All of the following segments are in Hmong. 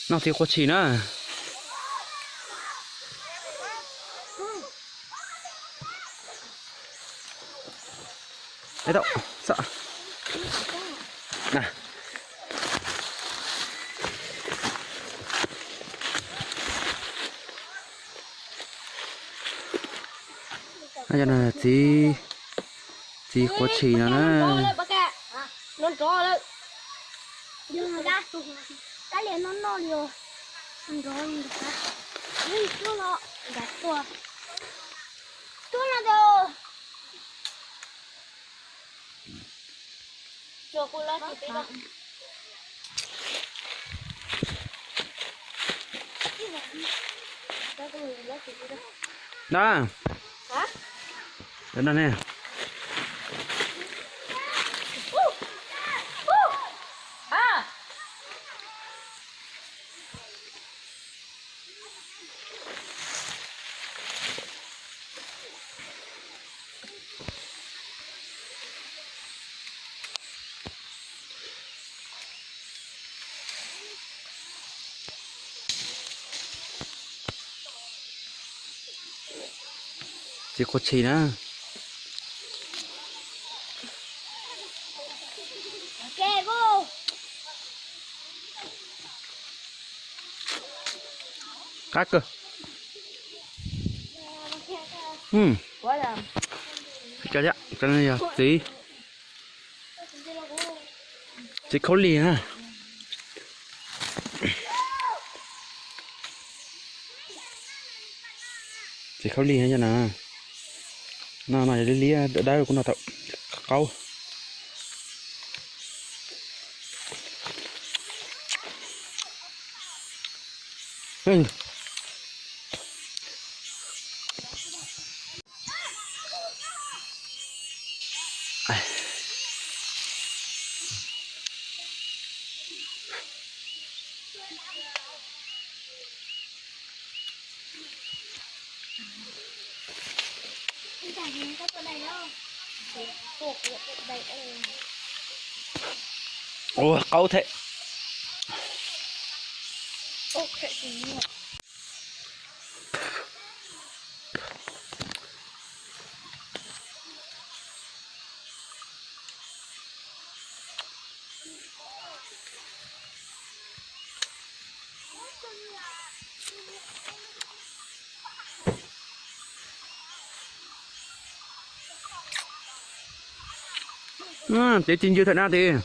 Noj txiv quav tshis na. Txiv, txiv quav tshis no na. Na, na ne. Txiv quav tshis na. Qab kawg. Cov no yog txiv, txiv khaub lig na. Txiv khaub lig no, no yog liab liab dawb dawb kuv noj tau qaub. Ua qaub thiab. Ces txiv ncw thawm na tis.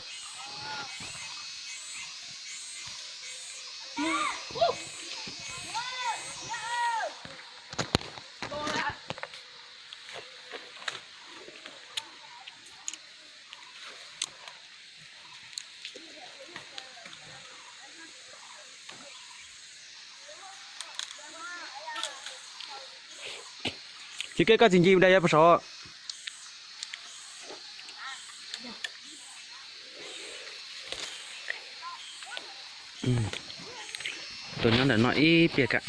Tsis keb koj txiv ncw da yav puag saud. Tuaj nyob ntawm no ib pliag kam.